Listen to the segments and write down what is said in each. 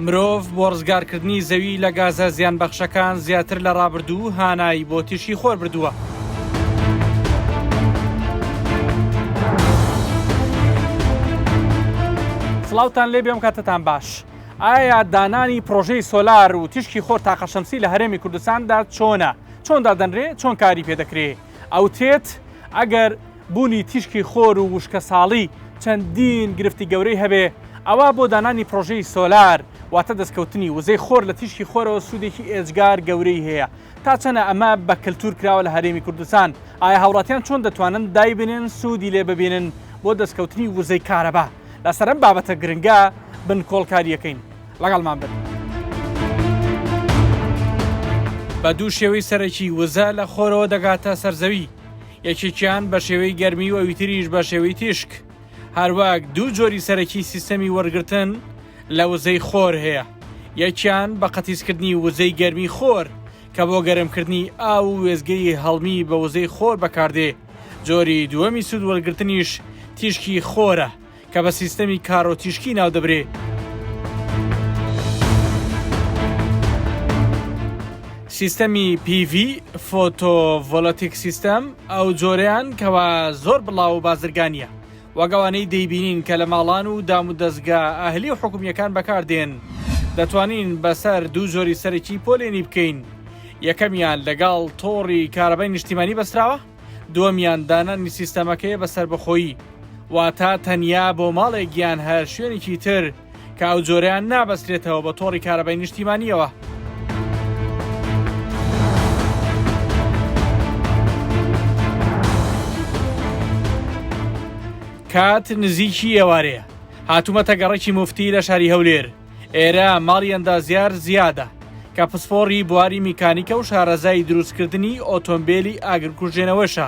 مرۆڤ بۆ ڕزگارکردنی زەوی لە گازە زیانبەخشەکان زیاتر لە ڕابردوو هانای بۆ تیشکی خۆر بردووە. سڵاوتان لێ بێم کاتتان باش. ئایا دانانی پرۆژەی سۆلار و تیشکی خۆر تاقە شەمسی لە هەرێمی کوردستاندا چۆنە؟ چۆن دادەنرێ؟ چۆن کاری پێ دەکرێ؟ ئەوترێت ئەگەر بوونی تیشکی خۆر و وشکەساڵی چەندین گرفتی گەورەی هەبێ، ئەوا بۆ دانانی پڕۆژەی سۆلار، واتە دەستکەوتنی وزەی خۆر لە تیشکی خۆرەوە سوودێکی ئێجگار گەورەی هەیە. تا چەنە ئەمە بە کەلتوور کراوە لە هەرێمی کوردستان؟ ئایا هاوڵاتیان چۆن دەتوانن دایبنێن سوودی لێ ببینن بۆ دەستکەوتنی وزەی کارەبا؟ لەسەر ئەم بابەتە گرنگە بنکۆڵکارییەکەین. لەگەڵمان بن. بە دوو شێوەی سەرەکی وزە لە خۆرەوە دەگاتە سەر زەوی، یەکێکیان بە شێوەی گەرمی و ئەویتریش بە شێوەی تیشک. هەروەک دوو جۆری سەرەکی سیستەمی وەرگرتن لە وزەی خۆر هەیە، یەکیان بە قەتیسکردنی وزەی گەرمی خۆر کە بۆ گەرمکردنی ئاو و وێستگەی هەڵمی بە وزەی خۆر بەکاردێ، جۆری دووەمی سوود وەرگرتنیش تیشکی خۆرە کە بە سیستەمی کارۆتیشکی ناودەبرێ. سیستەمی PV، Photovoltaic System، ئەو جۆرەیان کەوا زۆر بڵاو و بازرگانییە، وەک ئەوانەی دەیبینین کە لە ماڵان و دامودەزگا ئەهلی و حکومییەکان بەکاردێن، دەتوانین بەسەر دوو جۆری سەرەکی پۆلێنی بکەین، یەکەمیان لەگەڵ تۆڕی کارەبای نیشتیمانی بەستراوە، دووەمیان دانانی سیستەمەکەیە بە سەربەخۆیی، واتە تەنیا بۆ ماڵێک یان هەر شوێنێکی تر کە ئەو جۆرەیان نابەسترێتەوە بە تۆڕی کارەبای نیشتیمانییەوە. کات نزیکی ئێوارەیە، هاتوومەتە گەڕەکی موفتی لە شاری هەولێر. ئێرە ماڵی ئەندازیار زیادە کە پسپۆڕی بواری میکانیکە و شارەزای دروستکردنی ئۆتۆمبێلی ئاگرکوژێنەوەشە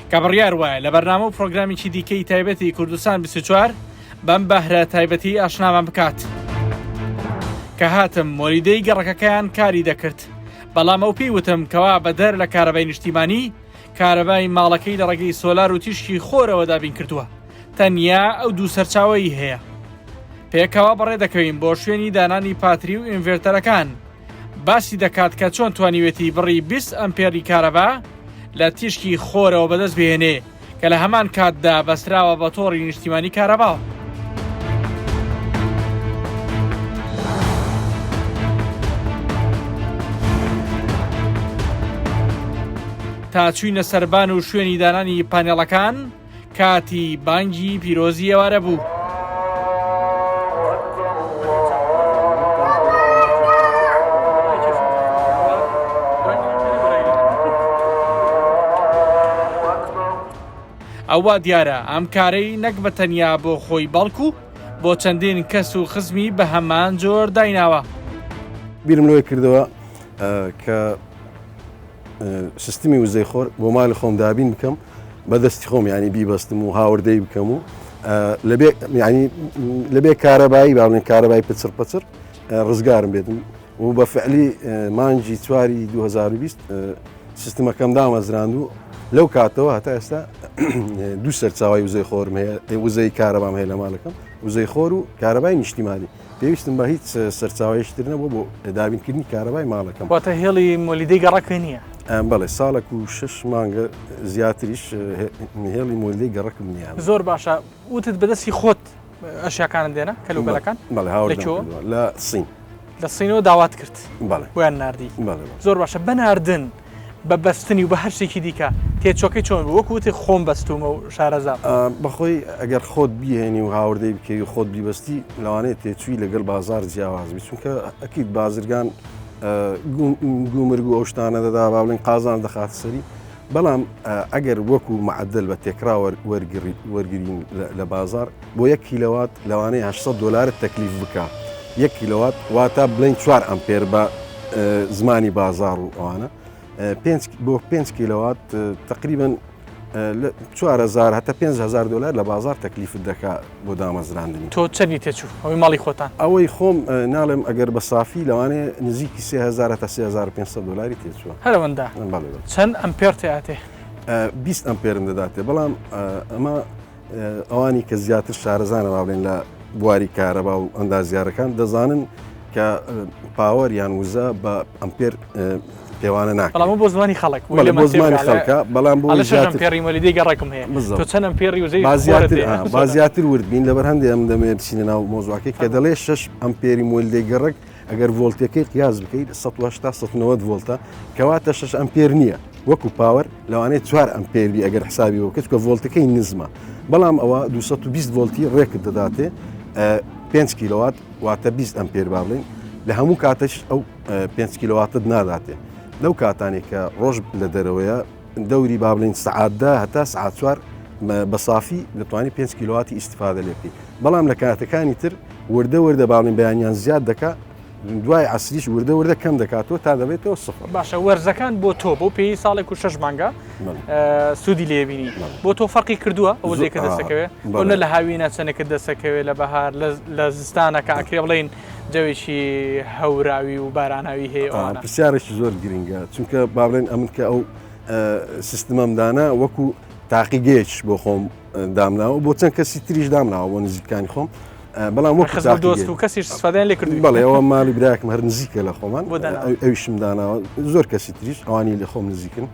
کە بڕیار وایە لە بەرنامە و پرۆگرامێکی دیکەی تایبەتی کوردستان 24 بەم بەهرە تایبەتی ئاشنامان بکات. کە هاتم مۆلیدەی گەڕەکەکەیان کاری دەکرد بەڵام ئەو پێی وتم کەوا بەدەر لە کارەبای نیشتیمانی کارەبای ماڵەکەی لە ڕێگەی سۆلار و تیشکی خۆرەوە دابین کردووە تەنیا ئەو دوو سەرچاوەی هەیە. پێکەوە بەڕێ دەکەوین بۆ شوێنی دانانی پاتری و ئینڤێرتەرەکان. باسی دەکات کە چۆن توانیوێتی بڕی 20 ئەمپێری کارەبا لە تیشکی خۆرەوە بەدەست بهێنێ کە لە هەمان کاتدا بەستراوە بە تۆڕی نیشتیمانی کارەباوە. تا چوینە سەربان و شوێنی دانانی پانێڵەکان، کاتی بانگی پیرۆزی ئێوارە بوو. ئەوە دیارە ئەم کارەی نەک بە تەنیا بۆ خۆی بەڵکو بۆ چەندین کەس و خزمی بە هەمان جۆر دایناوە. بیرم لەوەی کردەوە کە سیستمی وزەی خۆر بۆ مالی خۆم دابین بکەم بە دەستی خۆم ینی بیبەستم و هاوردەی بکەم و لەبێ ینی لەبێ کارەبایی باڵێن کارەبای پچڕ پچڕ ڕزگارم بێتم و بە فعلی مانگی چواری 2020 سیستمەکەم دامەزراند و لەو کاتەوە هەتا ئێستا دوو سەرچاوی وزەی خۆرم هەیە وزەی کارەبام هەیە لە ماڵەکەم وزەی خۆر و کارەبای نیشتیمانی پێویستم بە هیچ سەرچاوەیەکی تر نەبوو بۆ دابینکردنی کارەبای ماڵەکەم. واتە هێڵی مۆلیدەی گەڕەکە نییە؟ بەڵێ ساڵێک و شەش مانگە زیاتریش هێڵی مۆلیدەی گەڕەکم نییە. زۆر باشە وتت بەدەستی خۆت ئەشیاکانت دێنا کەلوپەلەکان؟ بەڵێ هاوردەم کردووە لە سین. لە سینەوە داوات کرد؟ بەڵێ. بۆیان ناردی؟ بەڵێ بەڵێ. زۆر باشە بەناردن بە بەستنی و بە هەر شتێکی دیکە تێچووەکەی چۆن بوو؟ وەکو وتی خۆم بەستوومە و شارەزام. بەخۆی ئەگەر خۆت بیهێنی و هاوردەی بکەی و خۆت بیبەستی لەوانەیە تێچووی لەگەڵ بازار جیاواز بی چونکە ئەکید بازرگان گومرگ و ئەو شتانە دەدا با بڵێن قازان دەخاتە سەری بەڵام ئەگەر وەکو معدل بە تێکرا وەرگرین لە بازار بۆ یەک کیلوات لەوانەیە 800 دلارت تەکلیف بکە یەک کیلوات واتە بڵین چوار ئەمپێر بە زمانی بازار و ئەوانە بۆ 5 کیلوات تقریبا 4000 هەتا 5000 دلار لە بازار تەکلیفت دەکا بۆ دامەزراندنی تۆ چەندی تێچوو ئەوەی ماڵی خۆتان ئەوەی خۆم ناڵێم ئەگەر بە سافی لەوانەیە نزیکی 3000 هەتا 3500 دلاری تێچووە هەرەوەندە چەند ئەمپێر تێاتێ 20 ئەمپێرم دەداتێ بەڵام ئەمە ئەوانی کە زیاتر شارەزانە با بڵێن لە بواری کارەبا و ئەندازیارەکان دەزانن. کە power یان وزە بە ئەمپێر پێوانە ناکرێت. بەڵام بۆ زمانی خەڵک بۆ زمانی خەڵکە بەڵام بۆ ئەمپێری مۆلیدەی گەڕەکم هەیە تۆ چەند ئەمپێری وزەی با زیاتر ورد بین لەبەر هەندێ ئەم دەمەوێت بچینە ناو مۆزوعەکەی کە دەڵێ 6 ئەمپێری مۆلیدەی گەڕەک ئەگەر ڤۆڵتەکەی قیاس بکەیت 180 190 ڤۆڵتە کەواتە 6 ئەمپێر نییە وەکو power لەوانەیە 4 ئەمپێر بی ئەگەر حسابی بۆ بکەیت کە ڤۆڵتەکەی نزمە بەڵام ئەوە 220 ڤۆڵتی ڕێکت دەداتێ 5 کیلوات واتە 20 ئەمپێر با بڵێین لە هەموو کاتەش ئەو 5 کیلواتت ناداتێ لەو کاتانێک کە ڕۆژ لە دەرەوەیە دەوری با بڵێین سەعات دە هەتا سەعات چوار بە سافی دەتوانانی 5 کیلوواتی ئیسیفادە لێ بکەیت بەڵام لە کاتەکانی تر وردە وردە باڵین بەیانیان زیاد دەکا دوای عسریش وردە وردە کەم دەکاتەوە تا دەبێتەوە سفر. باشە وەرزەکان بۆ تۆ بۆ پێی ساڵێک و شەش مانگە سوودی لێبینی بۆ تۆ فەرقی کردووە ئەو زێکە دەستەکەوێ بۆ نە لە هاوینە چەنێکت دەستەکەوێ لە بەهار لە زستانەکە ئەکرێ بڵین جەوێکی هەوراوی و باراناوی هەیە ئەوانە. پرسیارێکی زۆر گرنگە چونکە با بڵێن ئەمن کە ئەو سیستمەم دانا وەکو تاقیگەیەکیش بۆ خۆم دامناوە بۆ چەند کەسی تریش دامناوە بۆ نزیکانی خۆم بەڵام وەک خزم دۆست و کەسیش سفادەیان لێ کردووی بەڵێ ئەوە ماڵی براکم هەر نزیکە لە خۆمان ئەویشم داناوە زۆر کەسی تریش ئەوانی لە خۆم نزیکن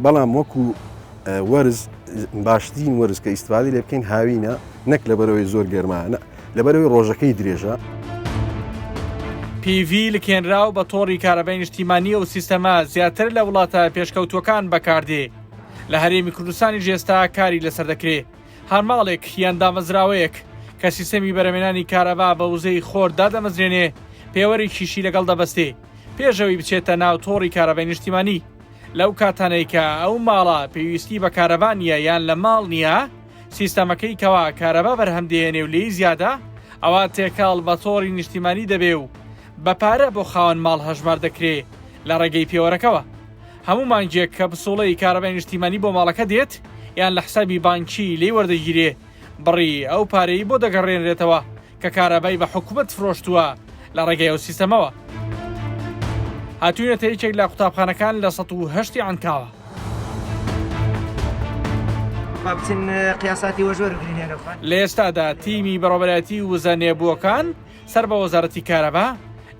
بەڵام وەکو وەرز باشترین وەرز کە ئیسفادی لێ بکەین هاوینە نەک لەبەرەوەی زۆر گەرمانە لەبەرەوەی ڕۆژەکەی درێژە. PV لکێنراو بە تۆڕی کارەبای نیشتیمانی ئەو سیستەمە زیاتر لە وڵاتە پێشکەوتووەکان بەکاردێ، لە هەرێمی کوردستانیش ئێستا کاری لەسەر دەکرێ. هەر ماڵێک یان دامەزراوەیەک کە سیستەمی بەرهەمێنانی کارەبا بە وزەی خۆر دادەمەزرێنێ، پێوەرێکیشی لەگەڵ دەبەستێ پێش ئەوەی بچێتە ناو تۆڕی کارەبای نیشتیمانی. لەو کاتانەی کە ئەو ماڵە پێویستی بە کارەبا نییە یان لە ماڵ نییە، سیستەمەکەی کەوا کارەبا بەرهەم دێنێ و لێی زیادە، ئەوا تێکەڵ بە تۆڕی نیشتیمانی دەبێ و بە پارە بۆ خاوەن ماڵ هەژمار دەکرێ لە ڕێگەی پێوەرەکەوە. هەموو مانگێک کە پسوڵەی کارەبای نیشتیمانی بۆ ماڵەکە دێت یان لە حسابی بانکی لێی وەردەگیرێ، بڕی ئەو پارەی بۆ دەگەڕێنرێتەوە کە کارەبای بە حکومەت فرۆشتووە لە ڕێگەی ئەو سیستەمەوە. هاتووینەتە یەکێک لە قوتابخانەکان لە 108 ی عەنکاوە. لە ئێستادا تیمی بەڕێوەبەرایەتی وزە نوێبووەکان سەر بە وەزارەتی کارەبا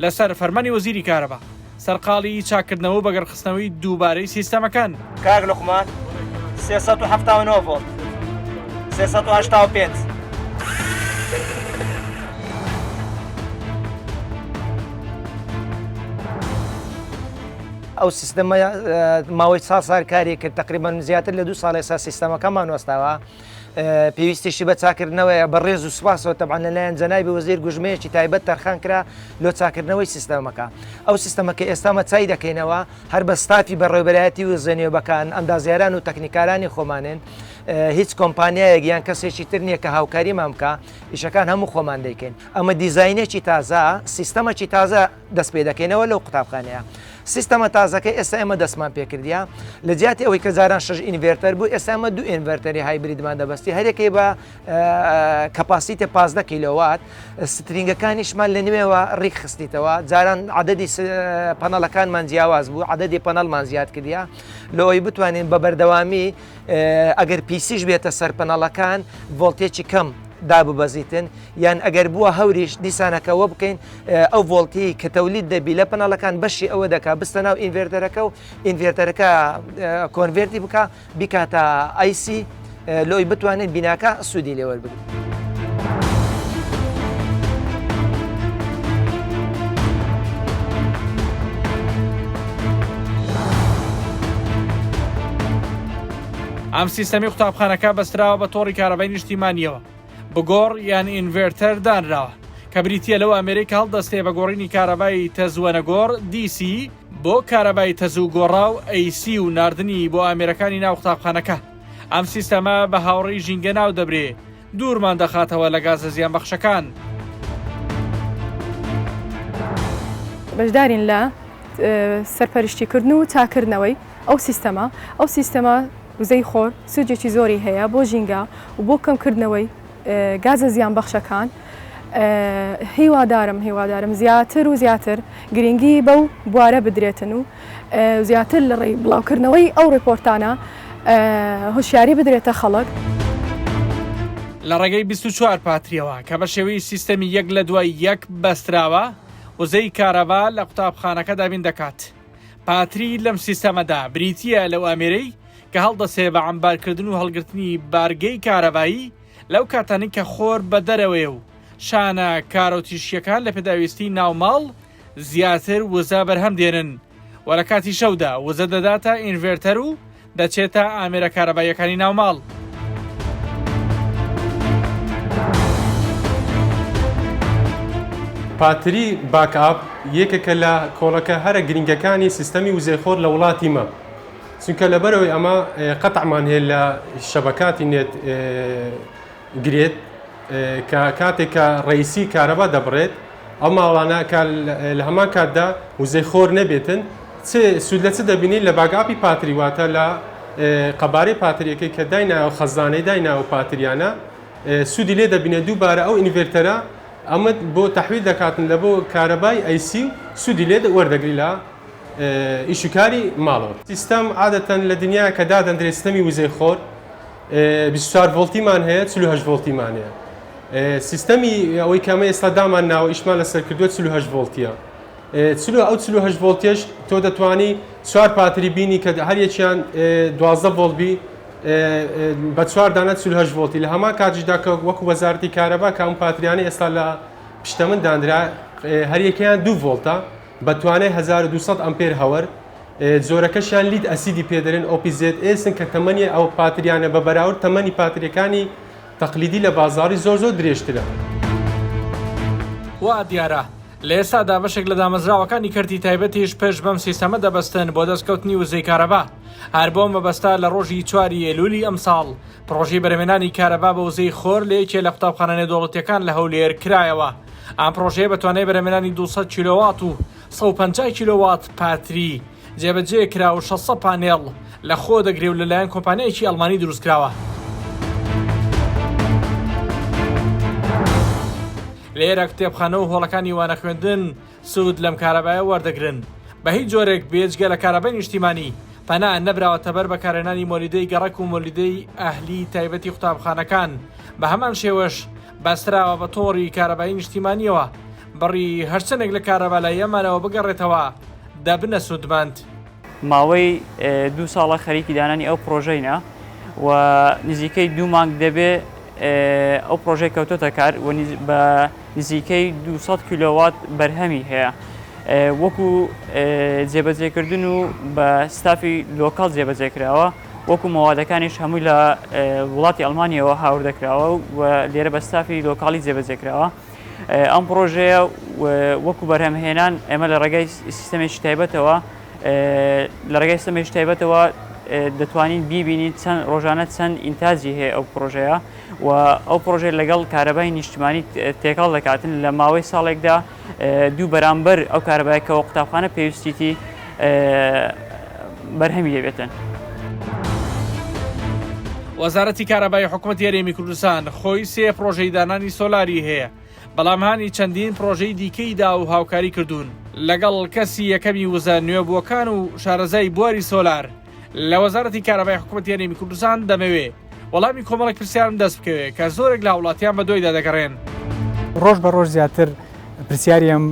لەسەر فەرمانی وەزیری کارەبا سەرقاڵی چاککردنەوە و بەگەڕخستنەوەی دووبارەی سیستەمەکان. کاک لوقمان 379 ڤۆڵت 385. ئەو سیستەمە ماوەی چار سال کاری کرد تقریبا زیاتر لە دوو ساڵ ئێستا سیستەمەکەمان وەستاوە پێویستیشی بە چاکردنەوەیە بە ڕێز و سوپاسەوە تەبعەن لەلایەن جەنابی وەزیر گوژمەیەکی تایبەت تەرخان کرا لۆ چاکردنەوەی سیستەمەکە ئەو سیستەمە کە ئێستا مە چای دەکەینەوە هەر بە ستافی بەڕێوەبەرایەتی وزەنیۆبەکان ئەندازیاران و تەکنیکارانی خۆمانێن هیچ کۆمپانیایەک یان کەسێکی تر نییە کە هاوکاریمان بکە ئیشەکان هەموو خۆمان دەیکەین ئەمە دیزاینێکی تازە سیستەمەکی تازە دەست پێ دەکەینەوە لەو قوتابخانەیە. سیستەمە تازەکەی ئێستا ئێمە دەستمان پێکردیە لە جیاتی ئەوەی کە جاران شەش inverter بوو ئێستا ئێمە دوو inverter ی hybrid مان دەبەستی هەرێکەی بە capacity 15 کیلۆوات string ەکانیشمان لە نوێوە ڕیک خستیتەوە جاران عددی پەنەڵەکانمان جیاواز بوو عددی پەنەڵمان زیاد کردیا لەوەی بتوانین بە بەردەوامی ئەگەر پیسیش بێتە سەر پەنەڵەکان ڤۆڵتێکی کەم داببەزیتن یان ئەگەر بووە هەوریش دیسانەکەەوە بکەین ئەو ڤۆڵتی کە تەولید دەبی لە پەنەڵەکان بەشی ئەوە دەکا بستە ناو inverter ەکە و inverter ەکە convert ی بکە بیکاتە AC لۆی بتوانێت بیناکە سوودی لێوەربگرێت. ئەم سیستەمی قوتابخانەکە بەستراوە بە تۆڕی کارەبای نیشتیمانیەوە بگۆڕ یان inverter دانراوە کە بریتییە لەو ئامێرەی کە هەڵدەستێ بە گۆڕینی کارەبای تەزووەنەگۆڕ DC بۆ کارەبای تەزوو گۆڕاو AC و ناردنی بۆ ئامێرەکانی ناو قوتابخانەکە. ئەم سیستەمە بە هاوڕێی ژینگە ناو دەبرێ، دوورمان دەخاتەوە لە گازە زیانبەخشەکان. بەشدارین لە سەرپەرشتیکردن و چاککردنەوەی ئەو سیستەمە، ئەو سیستەمە وزەی خۆر سوودێکی زۆری هەیە بۆ ژینگە و بۆ کەمکردنەوەی گازە زیانبەخشەکان، هیوادارم هیوادارم زیاتر و زیاتر گرنگی بەو بوارە بدرێتن و زیاتر لە ڕێی بڵاوکردنەوەی ئەو ڕێپۆرتانە هۆشیاری بدرێتە خەڵک. لە ڕێگەی 24 پاتریەوە کە بە شێوەی سیستەمی یەک لە دوای یەک بەستراوە، وزەی کارەبا لە قوتابخانەکە دابین دەکات. پاتری لەم سیستەمەدا بریتییە لەو ئامێرەی کە هەڵدەسێ بە عەمبارکردن و هەڵگرتنی بارگەی کارەبایی لەو کاتانەی کە خۆر بە دەرەوەیە و شانە کارۆتیشییەکان لە پێداویستی ناوماڵ زیاتر وزە بەرهەم دێنن و لە کاتی شەودا وزە دەداتە ئینڤێرتەر و دەچێتە ئامێرە کارەباییەکانی ناو ماڵ. پاتری backup یەکێکە لە کۆڵەکە هەرە گرنگەکانی سیستەمی وزەی خۆر لە وڵاتی مە چونکە لەبەرەوەی ئەمە قەتعمان هەیە لە شەبەکاتی net grid کە کاتێک کە ڕئیسی کارەبا دەبڕێت ئەو ماڵانە کە لە هەمان کاتدا وزەی خۆر نەبێتن چ سوود لە چ دەبینین لە backup ی پاتری واتە لە قەبارەی پاتریەکەی کە داینایە و خەزانەی داینایە و پاتریانە سوودی لێ دەبینێت دووبارە ئەو inverter ە ئەمە بۆ تەحویل دەکاتن لە بۆ کارەبای AC و سوودی لێ وەردەگری لە ئیش و کاری ماڵەوە. سیستەم عادەتەن لە دنیا کە دادەندرێت سیستەمی وزەی خۆر 24 ڤۆڵتیمان هەیە 48 ڤۆڵتیمان هەیە سیستەمی ئەوەی کە ئەمە ئێستا دامان ناوە ئیشمان لەسەر کردووە 48 ڤۆڵتیە چلو ئەو 48 ڤۆڵتیەش تۆ دەتوانی چوار پاتری بینی کە هەر یەکیان 12 ڤۆڵت بی بە چوار دانە 48 ڤۆڵتی لە هەمان کاتیشدا کە وەکو وەزارەتی کارەبا کە ئەم پاتریانە ئێستا لە پشتە من دانرا هەریەکەیان دوو ڤۆڵتە بە توانای 1200 ئەمپێر hour جۆرەکەشیان lead acid ی پێ دەرێن OPZS ن کە تەمەنی ئەو پاتریانە بە بەراورد تەمەنی پاتریەکانی تەقلیدی لە بازاڕی زۆر زۆر درێژترە. وا دیارە لە ئێستادا بەشێک لە دامەزراوەکانی کەرتی تایبەتیش پشت بەم سیستەمە دەبەستن بۆ دەستکەوتنی وزەی کارەبا، هەر بەو مەبەستە لە ڕۆژی چواری ئەیلولی ئەمساڵ پڕۆژەی بەرهەمهێنانی کارەبا بە وزەی خۆر لە یەکێ لە قوتابخانە نێودەوڵەتییەکان لە هەولێر کرایەوە. ئەم پڕۆژەیە بە توانای بەرهەمهێنانی 200 کیلۆوات و 150 کیلۆوات پاتری جێبەجێ کرا و 600 پانێڵ لە خۆ دەگرێ و لەلایەن کۆمپانیایەکی ئەڵمانی دروست کراوە. لێرە کتێبخانە و هۆڵەکانی وانەخوێندن سوود لەم کارەبایە وەردەگرن، بە هیچ جۆرێک بێجگە لە کارەبای نیشتیمانی پەنا نەبراوەتە بەر بەکارهێنانی مۆلیدەی گەڕەک و مۆلیدەی ئەهلی تایبەتی قوتابخانەکان، بە هەمان شێوەش بەستراوە بە تۆڕی کارەبایی نیشتیمانییەوە، بڕی هەرچەندێک لە کارەبا لای ئەمانەوە بگەڕێتەوە دەبنە سوودمەند. ماوەی دوو ساڵە خەریکی دانانی ئەو پڕۆژەینە و نزیکەی دوو مانگ دەبێ ئەو پڕۆژەی کەوتۆتە کار و بە نزیکەی 200 کیلۆوات بەرهەمی هەیە وەکو جێبەجێکردن و بە ستافی local جێبەجێ کراوە وەکو مەوادەکانیش هەمووی لە وڵاتی ئەڵمانیەوە هاوردەکراوە و لێرە بە ستافی local ی جێبەجێ کراوە. ئەم پڕۆژەیە وەکو بەرهەمهێنان ئێمە لە ڕێگای سیستەمێکی تایبەتەوە لە ڕێگای سیستەمێکی تایبەتەوە دەتوانین بیبینین چەند ڕۆژانە چەند ئینتاجی هەیە ئەو پڕۆژەیە و ئەو پڕۆژەیە لەگەڵ کارەبای نیشتمانی تێکەڵ دەکاتن لە ماوەی ساڵێکدا دوو بەرامبەر ئەو کارەبای کە قوتابخانە پێویستیتی بەرهەمی دەبێتن. وەزارەتی کارەبای حکومەتی هەرێمی کوردستان خۆی سێ پڕۆژەی دانانی سۆلاری هەیە، بەڵام هانی چەندین پڕۆژەی دیکەی دا و هاوکاری کردوون لەگەڵ کەسی یەکەمی وزە نوێبووەکان و شارەزای بواری سۆلار لە وەزارەتی کارەبای حکومەتی هەرێمی کوردستان دەمەوێ وەڵامی کۆمەڵێک پرسیارم دەست بکەوێ کە زۆرێک لە هاوڵاتیان بە دوایدا دەگەڕێن. ڕۆژ بە ڕۆژ زیاتر پرسیاری ئەم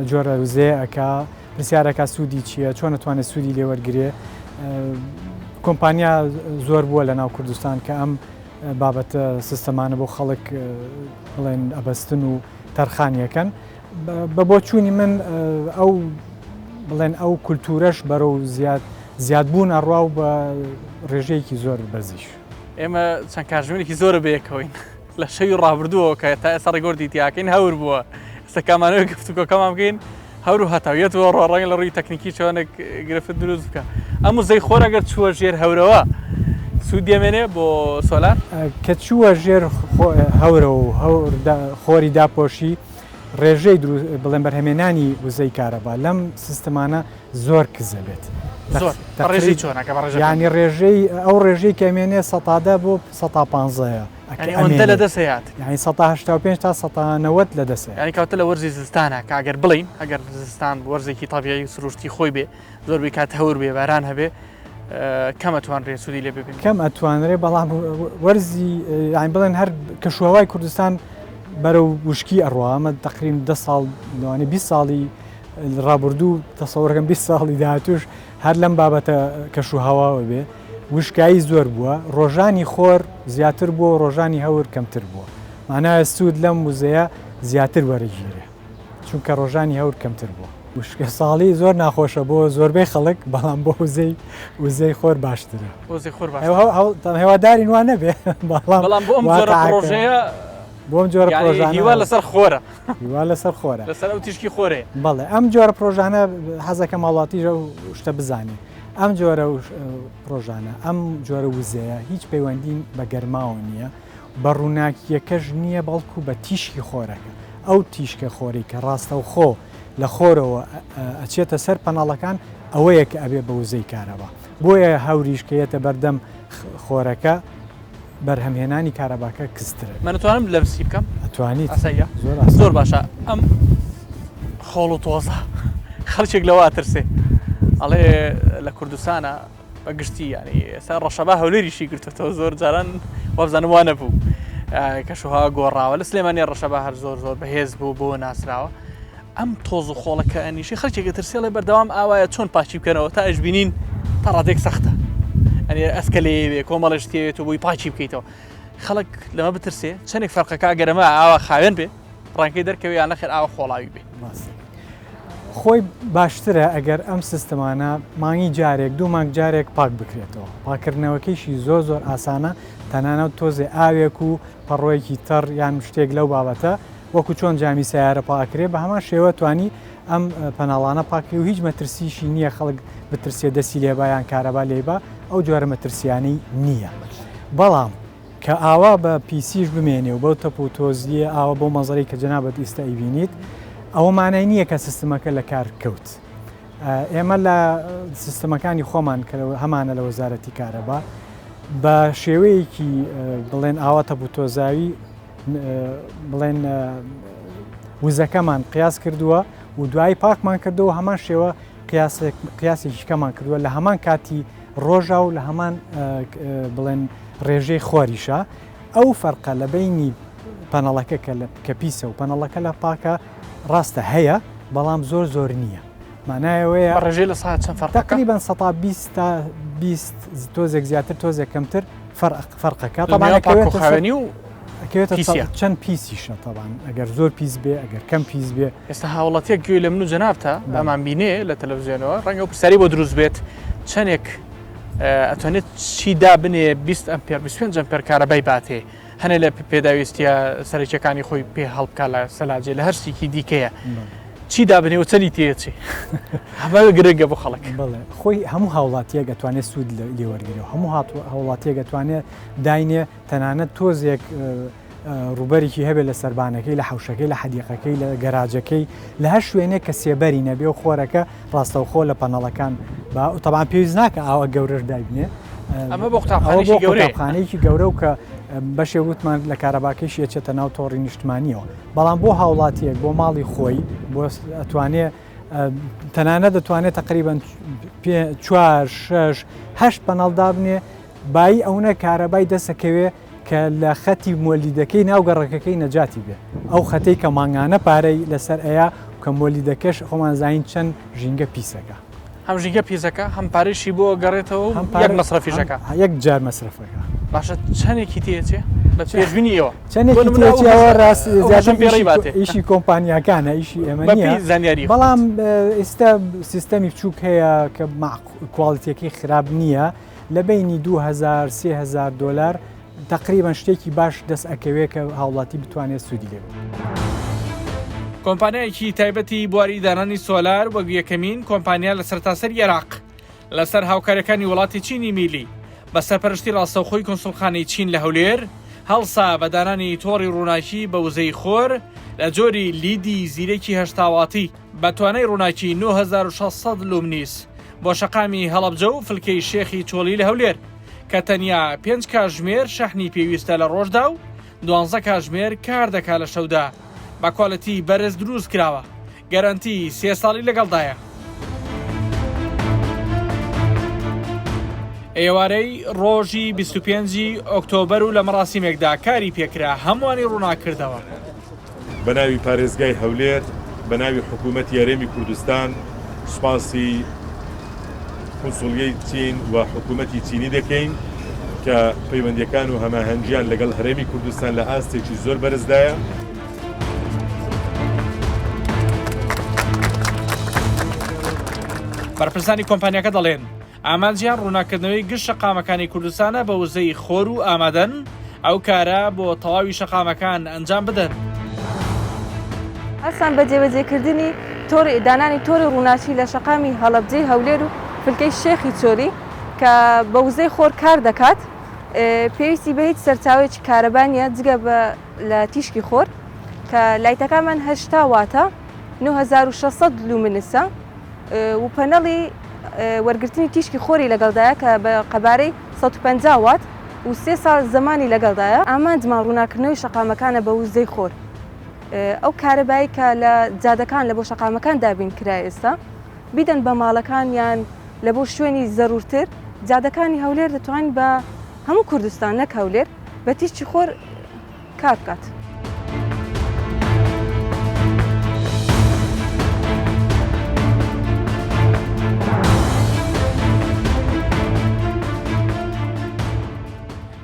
جۆرە وزەیە ئەکا، پرسیار ئەکا سوودی چییە، چۆن ئەتوانێ سوودی لێ وەرگرێ. کۆمپانیا زۆر بووە لە ناو کوردستان کە ئەم بابەتە سیستەمانە بۆ خەڵک بڵێن ئەبەستن و تەرخانی ئەکەن. بە بۆچوونی من ئەو بڵێن ئەو کولتوورەش بەرەو زیاد زیادبوون ئەڕوا و بە ڕێژەیەکی زۆر بەرزیش. ئێمە چەند کاتژمێرێکی زۆرە بەیەکەوەین لە شەوی ڕابردووەوە کە تا ئێستا ڕیکۆردی تیاکەین هەور بووە ئێستا کامانەوە گفتوگۆکەمان بکەین هەور و هەتاو یەتەوە ڕۆ ڕەنگە لە ڕووی تەکنیکی چۆنێک گرفت دروست بکە ئەم وزەی خۆر ئەگەر چووە ژێر هەورەوە سوود دەمێنێ بۆ سۆلار؟ کە چووە ژێر هەورەوە و هەور خۆری داپۆشی ڕێژەی دروست بڵێن بەرهەمێنانی وزەی کارەبا لەم سیستمانە زۆر کزە بێت زۆر ڕێژەی چۆنە کە بە ڕێژە یانی ڕێژەی ئەو ڕێژەی کە ئەمێنێ 10% بۆ 15% یانی ئەوەندە لە دەست هەیات یانی 85% تا 90% لە دەست هەیە یانی کەواتە لە وەرزی زستانە کە ئەگەر بڵێین ئەگەر زستان وەرزێکی تەبیعی و سروشتی خۆی بێ زۆربەی کات هەور بێ باران هەبێ کەم ئەتوانرێ سوودی لێ ببینین کەم ئەتوانرێ بەڵام وەرزی یانی بڵێن هەر کەشوهەوای کوردستان بەرەو وشکی ئەڕوا ئەمە تەقریبەن دە ساڵ لەوانەیە 20 ساڵی ڕابردوو تەسەوڕەکەم 20 ساڵی داهاتوش هەر لەم بابەتە کەش و هەواوە بێ وشکایی زۆر بووە ڕۆژانی خۆر زیاتر بووە و ڕۆژانی هەور کەمتر بووە مانایە سوود لەم وزەیە زیاتر وەرەگیرێ چونکە ڕۆژانی هەور کەمتر بووە. وشکە ساڵی زۆر ناخۆشە بۆ زۆربەی خەڵک بەڵام بۆ وزەی وزەی خۆر باشترە. وزەی خۆر باشترە. هیوادارین وا نەبێ بەڵام بەڵام بۆ ئەم جۆرە پڕۆژەیە بۆ ئەم جۆرە پڕۆژانە هیوا لەسەر خۆرە. هیوا لەسەر خۆرە. لەسەر ئەو تیشکی خۆرەیە. بەڵێ ئەم جۆرە پڕۆژانە حەزەکەم هاوڵاتیش ئەو شتە بزانێ ئەم جۆرە پڕۆژانە ئەم جۆرە وزەیە هیچ پەیوەندی بە گەرماوە نییە بە ڕووناکییەکەش نییە بەڵکو بە تیشکی خۆرەکە ئەو تیشکە خۆرەی کە ڕاستەوخۆ لە خۆرەوە ئەچێتە سەر پەنەڵەکان ئەوەیە کە ئەبێ بە وزەی کارەبا بۆیە هەوریش کە یەتە بەردەم خۆرەکە بەرهەمهێنانی کارەباکە کزترە. من ئەتوانم لەمسی بکەم؟ ئەتوانیت. ئاساییە؟ زۆر ئاساییە. زۆر باشە ئەم خۆڵ و تۆزە خەڵکێک لەوە ئەترسێ ئەڵێ لە کوردستانە بە گشتی یانی ئێستا ڕەشەبا هەولێریشی گرتوتەوە زۆر جاران وابزانم وا نەبوو کەشوها گۆڕاوە لە سلێمانی ڕەشەبا هەر زۆر زۆر بەهێز بوو بۆ ناسراوە ئەم تۆز و خۆڵە کە ئەنیشی خەڵکێکە ترسێڵێ بەردەوام ئاوایە چۆن پاکی بکەنەوە تا ئەش بینین تا ڕادێک سەختە ئەنی ئەسکە لێوێ کۆمەڵە شتێت و بۆی پاکی بکەیتەوە خەڵک لەمە بترسێ چەندێک فەرقەکە گەرەمە ئاوا خاوێن بێ ڕەنگەی دەرکەوێ یان نەخێر ئاوا خۆڵاوی بێ. خۆی باشترە ئەگەر ئەم سیستمانە مانگی جارێک دوو مانگ جارێک پاک بکرێتەوە پاکردنەوەکەیشی زۆر زۆر ئاسانە تەنانەت تۆزێ ئاوێک و پەڕۆیەکی تەڕ یان شتێک لەو بابەتە وەکو چۆن جامی سیارە پاکرێ بە هەمان شێوە توانی ئەم پەناڵانە پاکری و هیچ مەترسیشی نییە خەڵک بترسێ دەستی لێبا یان کارەبا لێبا ئەو جۆرە مەترسیانەی نییە بەڵام کە ئاوا بە پیسیش بمێنێ و بەو تەپ و تۆزییە ئاوا بەو مەنزەرەی کە جەنابت ئیستا ئەیبینیت، ئەوە مانای نییە کە سیستمەکە لە کار کەوت. ئێمە لە سیستمەکانی خۆمان کە هەمانە لە وەزارەتی کارەبا بە شێوەیەکی بڵێن ئاوا تەپ و تۆزاوی بڵێن وزەکەمان قیاس کردووە و دوایی پاکمان کردەوە هەمان شێوە قیاسێکی کەمان کردووە لە هەمان کاتی ڕۆژا و لە هەمان بڵێن ڕێژەی خۆریشە ئەو فەرقە لە بەینی پەنەڵەکە کە لە کە پیسە و پەنەڵەکە لە پاکە ڕاستە هەیە بەڵام زۆر زۆر نییە مانایەوەیە ڕێژەی لە سا چەند فەرقەکە تقریبا 120 تا 20 تۆزێک زیاتر تۆزێک کەمتر فەرق فەرقەکە طبعا پاک و خاوێنی و ئەکەوێتە پیسیە. چەند پیسیشە طبعا ئەگەر زۆر پیس بێ ئەگەر کەم پیس بێ ئێستا هاوڵاتیەک گوێی لە من و جەنابتە ئەمان بینێ لە تەلەڤزیۆنەوە ڕەنگە ئەو پرسیاری بۆ دروست بێت چەندێک ئەتوانێت چی دابنێ 20 ئەمپێر 25 ئەمپێر کارەبای باتێ هەنێ لە پێداویستیە سەرەکیەکانی خۆی پێ هەڵبکا لە سەلاجێ لە هەر شتێکی دیکەیە چی دابنێ و چەنی تێچێ هەمە گرنگە بۆ خەڵک بەڵێ خۆی هەموو هاوڵاتیەک ئەتوانێت سوود لێ وەرگرێ و هەموو هاوڵاتیەک ئەتوانێت داینێ تەنانەت تۆزێک ڕووبەرێکی هەبێت لە سەربانەکەی لە حەوشەکەی لە حەدیقەکەی لە گەراجەکەی لە هەر شوێنێک کە سێبەری نەبێ و خۆرەکە ڕاستەوخۆ لە پەنەڵەکان با تەبعەن پێویست ناکە ئاوا گەورەش دایبنێ ئەمە بۆ قوتابخانەیەکی گەورەیە قوتابخانەیەکی گەورە و کە بەشێک وتمان لە کارەباکەیشی ئەچێتە ناو تۆڕی نیشتمانیەوە بەڵام بۆ هاوڵاتیەک بۆ ماڵی خۆی بۆ ئەتوانێ تەنانەت دەتوانێت تقریبان چوار شەش هەشت پەنەڵ دابنێ بایی ئەونە کارەبای دەسەکەوێ کە لە خەتی مۆلیدەکەی ناو گەڕەکەکەی نەجاتی بێ ئەو خەتەی کە مانگانە پارەی لەسەر ئەیا و کە مۆلیدەکەش خۆمان زانین چەند ژینگە پیسەکە. هەم ژینگە پیسەکە هەم پارەیشی بۆ گەڕێتەوە و یەک مەسرەفیشەکە. یەک جار مەسرەفەکە. باشە چەندێکی تێچێ بە پێشبینی ئێوە؟ چەندێکی تێچێ ئەوە ڕاست زیاتر ئیشی کۆمپانیاکانە ئیشی ئێمە نییە زانیاری بەڵام ئێستا سیستەمی بچووک هەیە کە کواڵیتیەکەی خراپ نییە لە بەینی 2000 3000 دۆلار تەقریبەن شتێکی باش دەست ئەکەوێ کە هاوڵاتی بتوانێت سوودی لێ ببینێت. کۆمپانیایەکی تایبەتی بواری دانانی سۆلار وەک یەکەمین کۆمپانیا لە سەرتاسەری عێراق لەسەر هاوکاریەکانی وڵاتی چینی میلی بە سەرپەرشتی ڕاستەوخۆی کونسوڵخانەی چین لە هەولێر هەڵسا بە دانانی تۆڕی ڕووناکی بە وزەی خۆر لە جۆری لیدی زیرەکی 80 واتی بە توانای ڕووناکی 9600 لومنیس بۆ شەقامی هەڵەبجە و فلکەی شێخی چۆڵی لە هەولێر کە تەنیا پێنج کاژمێر شەحنی پێویستە لە ڕۆژدا و دوانزە کاژمێر کار دەکا لە شەودا بە کوالێتی بەرز دروست کراوە گەرەنتی سێ ساڵی لەگەڵدایە. ئێوارەی ڕۆژی 25 ئۆکتۆبەر و لە مەراسیمێکدا کاری پێکرا هەمووانی ڕووناک کردەوە. بە ناوی پارێزگای هەولێر، بە ناوی حکوومەتی هەرێمی کوردستان سوپاسی قونسوڵیەی چین و حکوومەتی چینی دەکەین کە پەیوەندییەکان و هەماهەنگییان لەگەڵ هەرێمی کوردستان لە ئاستێکی زۆر بەرزدایە. بەرپرسانی کۆمپانیاکە دەڵێن، ئامانجیان ڕووناککردنەوەی گشت شەقامەکانی کوردستانە بە وزەی خۆر و ئامادەن ئەو کارە بۆ تەواوی شەقامەکان ئەنجام بدەن. هەستان بە جێبەجێکردنی تۆڕی دانانی تۆڕی ڕووناکی لە شەقامی هەڵەبجەی هەولێر و فلکەی شێخی چۆلی کە بە وزەی خۆر کار دەکات، پێویستی بە هیچ سەرچاوەیەکی کارەبا نییە جگە بە لە تیشکی خۆر کە لایتەکانمان 80 واتە 9600 لومنسە و پەنەڵی وەرگرتنی تیشکی خۆری لەگەڵدایە کە بە قەبارەی 150 وات و سێ ساڵ زەمانی لەگەڵدایە. ئامانجمان ڕووناککردنەوەی شەقامەکانە بە وزەی خۆر. ئەو کارەبای کە لە جادەکان لە بۆ شەقامەکان دابین کرا ئێستا بیدەن بە ماڵەکان یان لە بۆ شوێنی زەرورتر جادەکانی هەولێر دەتوانین بە هەموو کوردستان نەک هەولێر بە تیشکی خۆر کار بکات.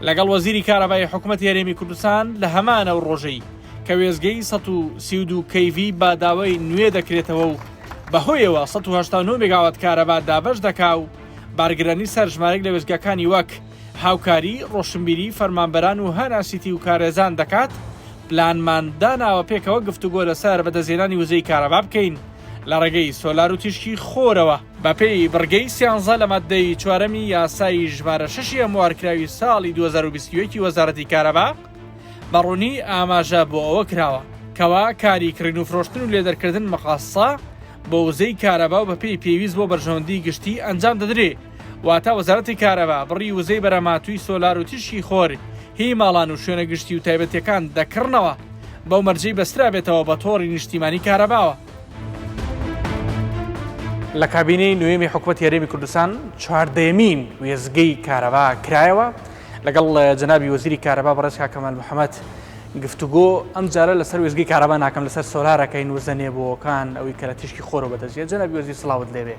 لەگەڵ وەزیری کارەبای حکومەتی هەرێمی کوردستان لە هەمان ئەو ڕۆژەی کە وێستگەی 132 کەیڤی باداوەی نوێ دەکرێتەوە و بەهۆیەوە 189 مێگاوات کارەبا دابەش دەکا و بارگرانی سەر ژمارێک لە وێستگەکانی وەک هاوکاری ڕۆشنبیری فەرمانبەران و هانا سیتی و کارێزان دەکات، پلانمان داناوە پێکەوە گفتوگۆ لەسەر بەدەستهێنانی وزەی کارەبا بکەین لە ڕێگەی سۆلار و تیشکی خۆرەوە. بەپێی بڕگەی سیانزە لە ماددەی چوارەمی یاسای ژمارە شەشی هەموارکراوی ساڵی 2021 ی وەزارەتی کارەبا بە ڕوونی ئاماژە بۆ ئەوە کراوە کەوا کاری کڕین و فرۆشتن و لێدەرکردن مقاصە بۆ وزەی کارەبا و بەپێی پێویست بۆ بەرژەوەندی گشتی ئەنجام دەدرێ. واتە وەزارەتی کارەبا بڕی وزەی بەرهەمهاتووی سۆلار و تیشکی خۆر هی ماڵان و شوێنە گشتی و تایبەتییەکان دەکڕنەوە، بەو مەرجەی بەسترابێتەوە بە تۆڕی نیشتیمانی کارەباوە. لە کابینەی نوێمی حکومەتی هەرێمی کوردستان چواردەیەمین وێستگەی کارەبا کرایەوە، لەگەڵ جەنابی وەزیری کارەبا بەڕێز کاک کەمال محەمەد گفتوگۆ ئەمجارە لەسەر وێستگەی کارەبا ناکەم، لەسەر سۆلارەکەین، وزە نوێبووەکان، ئەوەی کە لە تیشکی خۆرەوە بەدەست دێت. جەنابی وەزیر سڵاوت لێبێ.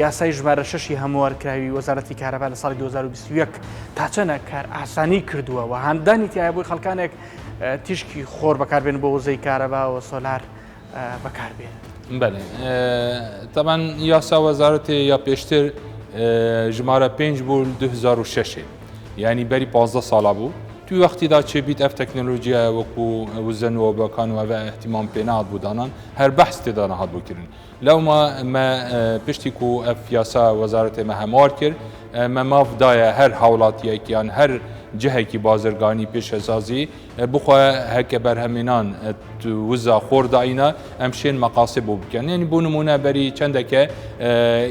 یاسای ژمارە شەشی هەموارکراوی وەزارەتی کارەبا لە ساڵی 2021 تا چەنە کار ئاسانی کردووە و هاندانی تایە بۆی خەڵکانێک تیشکی خۆر بەکاربێن بۆ وزەی کارەبا و سۆلار بەکاربێن. بەێ تەبان یاسا وەزارەتێ یا پێشتر ژمارە پێنج بوو 2006 یعنی بەری 15 ساڵا بوو توی وەختیدا چێبیت ئەف تەکنەلۆژیای وەکو وزە نووەبەکان و ئەڤ احتیمام پێ نەهات بوو دانان هەر بەحس تێدا نەهات بوو کردن لەوما مە پشتی کو ئەف یاسا وەزارەتێ مە هەموار کرد مە ماف دایە هەر هاوڵاتیەک یان هەر جهێکی بازرگانی پێشەسازی بخوا هەکە بەرهەمێنان وزا خۆر داینا ئەم شێن مەقاسێ بۆ بکەن یعنی بۆ نمونە بەری چەندەکە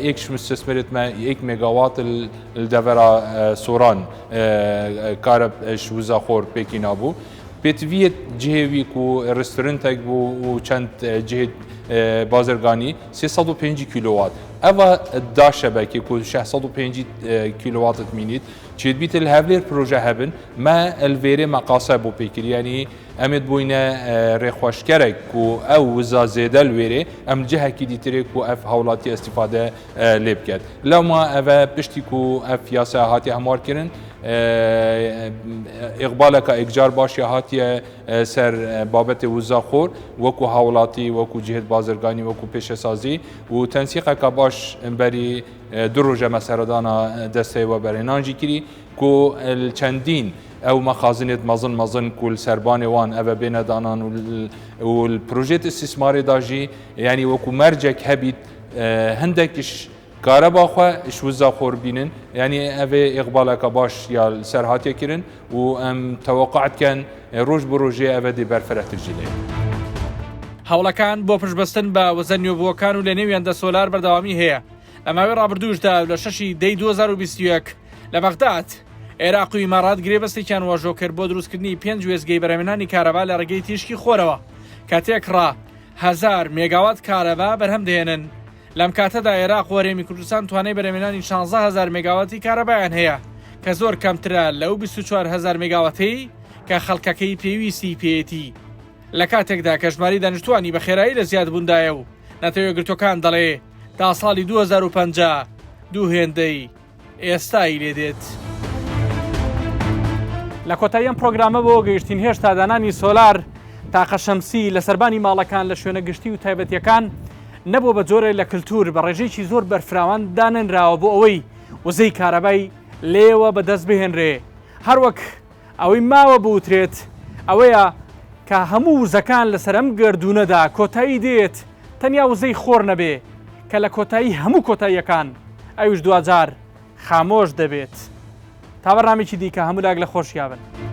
یەک مستثمرت مە یەک مێگاوات دەڤەرا سۆران کارە وزا خۆر پێکی نابوو پێتڤیەت جهێ وی کو رستورنتێک بوو و چەند جهێ بازرگانی 350 کیلووات ئەوە دا شەبەکێ کو 650 کیلوواتت مینیت چێت بیت هەولێر پرۆژە هەبن مە الڤێرێ مەقاسە بۆ پێکرد یعنی ئەمێت بووینە ڕێخۆشکەرێک و ئەو وزا زێدە لوێرێ ئەم جهەکی دیترێک و ئەف هاوڵاتی ئەستیفادە لێ بکات لەوما ئەvە پشتی کو ئەف یاسا هاتی هەموارکردن ئیقبالەکە ئێکجار باشی هاتیە سەر بابەتی وزا خۆر وەکو هاوڵاتی وەکو جهت بازرگانی وەکو پێشەسازی و تەنسیقەکە باش بەری دو ڕۆژە مەسەرەدانا دەستەی وەبەرهێنان ژی کری کو چەندین ئەو مەخازنێت مەزن مەزن کو سەربانێ وان ئەvە بێنە دانان و پرۆژێت ئیستیسمارێ داژی یعنی وەکو مەرجێک هەبیت هەندێکیش کارەبا خwe ji wiza xor bînin yanî ev ê îqbaleke baş ya li ser hatiye kirin û em teweqe dikin roj bi rojê ev ê dê berfirehtir jî lê. هەوڵەکان بۆ پشتبەستن بە وزە نوێبووەکان و لەنێویاندا سۆلار بەردەوامی هەیە لە ماوەی ڕابردووشدا لە شەشی دەی 2021 لە بەغداد عێراق و ئیمارات گرێبەستێکیان واژۆ کرد بۆ دروستکردنی پێنج وێستگەی بەرهەمهێنانی کارەبا لە ڕێگەی تیشکی خۆرەوە کە تێکڕا هەزار مێگاوات کارەبا بەرهەم دەهێنن. لەم کاتەدا عێراق و هەرێمی کوردستان توانای بەرهەمهێنانی 16 هەزار مێگاواتی کارەبایان هەیە کە زۆر کەمترە لەو 24 هەزار مێگاواتەی کە خەڵکەکەی پێویستی پێیەتی. لە کاتێکدا کە ژمارەی دانیشتووانی بە خێرایی لە زیادبووندایە و نەتەوە یەکگرتووەکان دەڵێ تا ساڵی 2050 دوو هێندەی ئێستای لێ دێت. لە کۆتایی ئەم پرۆگرامە بەوە گەیشتین هێشتا دانانی سۆلار تاقە شەمسی لە سەربانی ماڵەکان لە شوێنە گشتی و تایبەتیەکان نەبووە بە جۆرێ لە کلتور بە ڕێژەیەکی زۆر بەرفراوان دانەنراوە بۆ ئەوەی وزەی کارەبای لێوە بەدەست بهێنرێ هەروەک ئەوەی ماوە بوترێت ئەوەیە کە هەموو وزەکان لەسەر ئەم گەردوونەدا کۆتایی دێت تەنیا وزەی خۆر نەبێ کە لە کۆتایی هەموو کۆتاییەکان ئەویش دواجار خامۆش دەبێت. تا بەرنامەیەکی دیکە هەموو لاک لە خۆشیا بن.